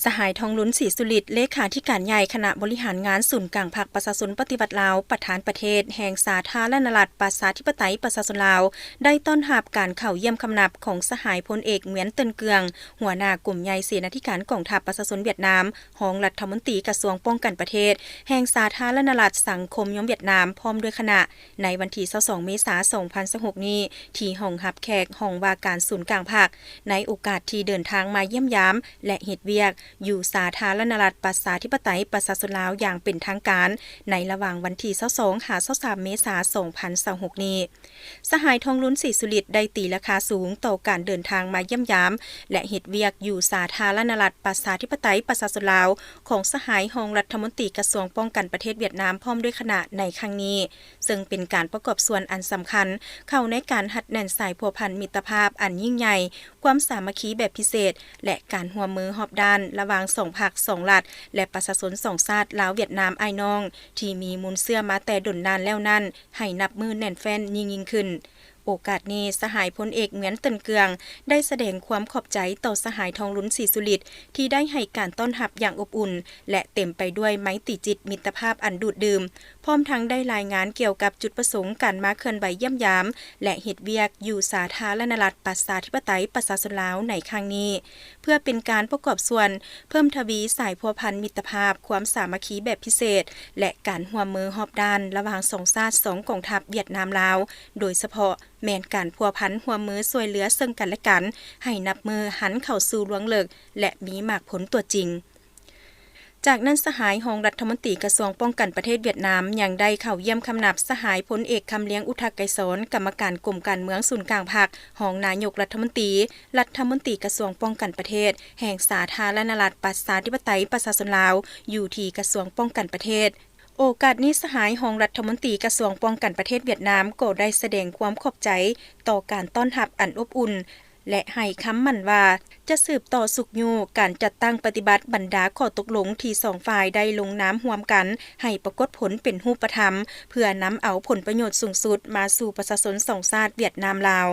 ສະຫາຍ ທອງລຸນ ສີສຸລິດ ເລຂາທິການໃຫຍ່ຄະນະບໍລິຫານງານສູນກາງພັກປະຊາຊົນປະຕິວັດລາວ, ປະທານປະເທດແຫ່ງສາທາລະນະລັດ ປະຊາທິປະໄຕ ປະຊາຊົນລາວ ໄດ້ຕ້ອນຮັບການເຂົ້າຢ້ຽມຄຳນັບຂອງສະຫາຍ ພົນເອກ ຫງວຽນ ເຕີນເກືອງ ຫົວໜ້າກົມໃຫຍ່ເສນາທິການກອງທັບປະຊາຊົນຫວຽດນາມ, ຮອງລັດຖະມົນຕີກະຊວງປ້ອງກັນປະເທດ ແຫ່ງສາທາລະນະລັດສັງຄົມນິຍົມຫວຽດນາມ ພ້ອມດ້ວຍຄະນະ ໃນວັນທີຊາວສອງ ເມສາ ສອງພັນຊາວຫົກນີ້ ທີ່ຫ້ອງຮັບແຂກຫ້ອງວ່າການສູນກາງພັກ ໃນໂອກາດທີ່ເດີນທາງມາຢ້ຽມຢາມ ແລະ ເຮັດວຽກຢູ່ສາທາລະນະລັດ ປະຊາທິປະໄຕ ປະຊາຊົນລາວຢ່າງເປັນທາງການ ໃນລະຫວ່າງວັນທີຊາວສອງ ຫາ ຊາວສາມ ເມສາ ສອງພັນຊາວຫົກນີ້. ສະຫາຍ ທອງລຸນ ສີສຸລິດ ໄດ້ຕີລາຄາສູງຕໍ່ການເດີນທາງມາຢ້ຽມຢາມ ແລະ ເຮັດວຽກຢູ່ສາທາລະນະລັດ ປະຊາທິປະໄຕ ປະຊາຊົນລາວ ຂອງສະຫາຍຮອງລັດຖະມົນຕີກະຊວງປ້ອງກັນປະເທດຫວຽດນາມ ພ້ອມດ້ວຍຄະນະໃນຄັ້ງນີ້, ເຊິ່ງເປັນການປະກອບສ່ວນອັນສຳຄັນເຂົ້າໃນການຮັດແໜ້ນສາຍພົວພັນມິດຕະພາບອັນຍິ່ງໃຫຍ່, ຄວາມສາມັກຄີແບບພິເສດ ແລະ ການຮ່ວມມືຮອບດ້ານລະຫວ່າງສອງພັກສອງລັດ ແລະ ປະຊາຊົນສອງຊາດ ລາວ-ຫວຽດນາມອ້າຍນ້ອງ ທີ່ມີມູນເຊື້ອມາແຕ່ດົນນານແລ້ວນັ້ນ ໃຫ້ນັບມື້ແໜ້ນແຟ້ນຍິ່ງໆຂຶ້ນ. ໂອກາດນີ້ ສະຫາຍ ພົນເອກ ຫງວຽນ ເຕີນເກືອງ ໄດ້ສະແດງຄວາມຂອບໃຈຕໍ່ສະຫາຍ ທອງລຸນ ສີສຸລິດ ທີ່ໄດ້ໃຫ້ການຕ້ອນຮັບຢ່າງອົບອຸ່ນ ແລະ ເຕັມໄປດ້ວຍໄມຕີຈິດມິດຕະພາບອັນດູດດື່ມ, ພ້ອມທັງໄດ້ລາຍງານກ່ຽວກັບຈຸດປະສົງການມາເຄື່ອນໄຫວຢ້ຽມຢາມ ແລະ ເຮັດວຽກຢູ່ສາທາລະນະລັດ ປະຊາທິປະໄຕ ປະຊາຊົນລາວໃນຄັ້ງນີ້ ເພື່ອເປັນການປະກອບສ່ວນເພີ່ມທະວີສາຍພົວພັນມິດຕະພາບ, ຄວາມສາມັກຄີແບບພິເສດ ແລະ ການຮ່ວມມືຮອບດ້ານລະຫວ່າງສອງຊາດສອງກອງທັບຫວຽດນາມ-ລາວ, ໂດຍສະເພາະແມ່ນການພົວພັນຮ່ວມມືຊ່ວຍເຫຼືອເຊິ່ງກັນແລະກັນ ໃຫ້ນັບມື້ຫັນເຂົ້າສູ່ລວງເລິກ ແລະ ມີໝາກຜົນຕົວຈິງ. ຈາກນັ້ນ ສະຫາຍຮອງລັດຖະມົນຕີກະຊວງປ້ອງກັນປະເທດຫວຽດນາມ ຍັງໄດ້ເຂົ້າຢ້ຽມຄຳນັບສະຫາຍ ພົນເອກ ຄຳລຽງ ອຸທະໄກສອນ ກຳມະການກົມການເມືອງສູນກາງພັກ, ຮອງນາຍົກລັດຖະມົນຕີ, ລັດຖະມົນຕີກະຊວງປ້ອງກັນປະເທດ ແຫ່ງສາທາລະນະລັດ ປະຊາທິປະໄຕ ປະຊາຊົນລາວ ຢູ່ທີ່ກະຊວງປ້ອງກັນປະເທດ. ໂອກາດນີ້ ສະຫາຍຮອງລັດຖະມົນຕີກະຊວງປ້ອງກັນປະເທດຫວຽດນາມ ກໍໄດ້ສະແດງຄວາມຂອບໃຈຕໍ່ການຕ້ອນຮັບອັນອົບອຸ່ນ ແລະ ໃຫ້ຄຳໝັ້ນວ່າ ຈະສືບຕໍ່ຊຸກຍູ້ການຈັດຕັ້ງປະຕິບັດບັນດາຂໍ້ຕົກລົງທີ່ສອງຝ່າຍໄດ້ລົງນາມຮ່ວມກັນ ໃຫ້ປາກົດຜົນເປັນຮູບປະທຳ ເພື່ອນຳເອົາຜົນປະໂຫຍດສູງສຸດມາສູ່ປະຊາຊົນສອງຊາດຫວຽດນາມ-ລາວ.